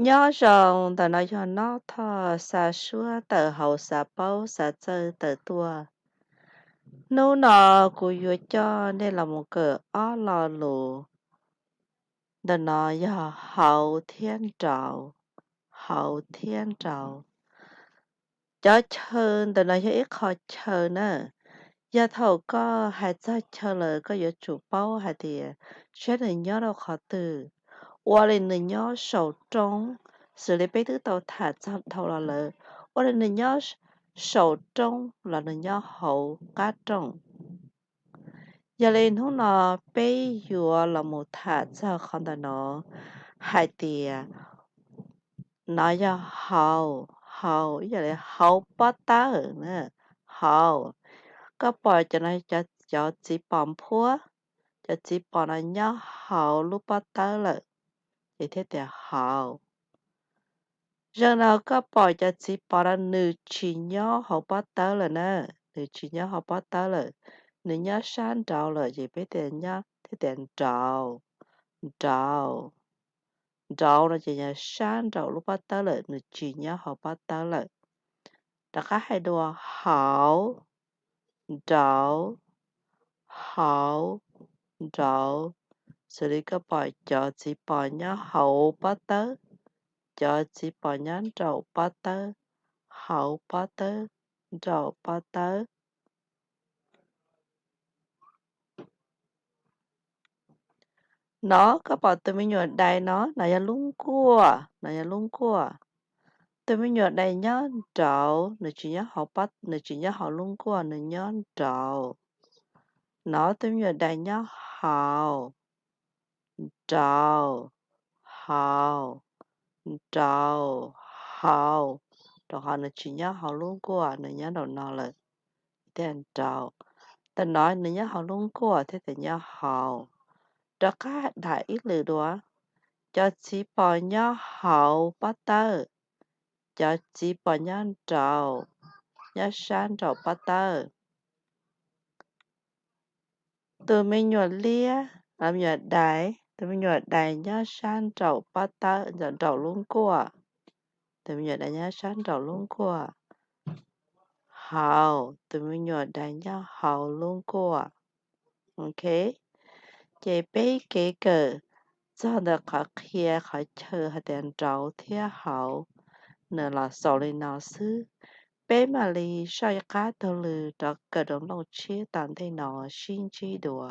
Nyob zoo, ntawm no yog Nob Thoj xa suab tawm hauv xav paub xav txawj tawm tuaj. Hnub no kuv yuav coj nej los mus kawm ob lo lus. Ntawm no yog hauv thiab nraud, hauv thiab nraud. Cov chaw ntawm no yog ib qho chaw na. Yog thaum koj hais txog chaw lawm koj yuav tsum paub hais tias saib nws nyob rau qhov twg. Ua li nws nyob saum roob, xws li peb twb tau tham txog dhau los lawm, ua li nws nyob saum roob los nws nyob hauv qab roob. Yog li hnub no peb yuav los mus tham txog qhov ntawm no hais tias no yog hauv, hauv, ib yam li hauv pob tawb na, hauv. Koj pom cov no, cov txiv pos nphuab, cov txiv pos no nyob hauv lub pob tawb lawm, ces thiaj tias hauv. Zaum no koj pom cov txiv pos no nws tsis nyob hauv pob tawb lawm na, nws tsis nyob hauv pob tawb lawm, nws nyob sab nraud lawm, ces peb thiaj tias nraud, nraud. Nraud no ces yog sab nraum lub pob tawb lawm, nws tsis nyob hauv pob tawb lawm. Rov qab hais dua, hauv, nraud, hauv, nraud. Xws li koj pom cov txiv pos nyob hauv pob tawb, cov txiv pos nyob nraum pob tawb, hauv pob tawb, nraum pob tawb. No koj pom tus me nyuam dais no, no yog lub nkuaj, no yog lub nkuaj. Tus me nyuam dais nyob nraud, nws tsis nyob hauv, nws tsis nyob hauv lub nkuaj, nws nyob nraud. No tus me nyuam dais nyob hauv, nraud, hauv, nraud, hauv, rau qhov nws tsis nyob hauv lub nkuaj, nws nyob nraum no lawm, thiaj nraud. Tam no nws nyob hauv lub nkuaj thiaj tias nyob hauv. Rov qab tham ib lwm dua, cov txiv pos nyob hauv pob tawb, cov txiv pos nyob nraud, nyob sab nraum pob tawb. Tus me nyuam liab, me nyuam dais, tus me nyuam dais nyob sab nraum pob tawb, nraum lub nkuaj. Tus me nyuam dais nyob sab nraum lub nkuaj. Hauv, tus me nyuam dais nyob hauv lub nkuaj. Ok, ces peb kev kawm txog ntawm qhov qhia qhov chaw hais tias nraud thiab hauv, nws los xaus li no xwb. Peb mam li soj qab taug lw rov kawm rau nplooj tshiab tom ntej no, sib ntsib dua.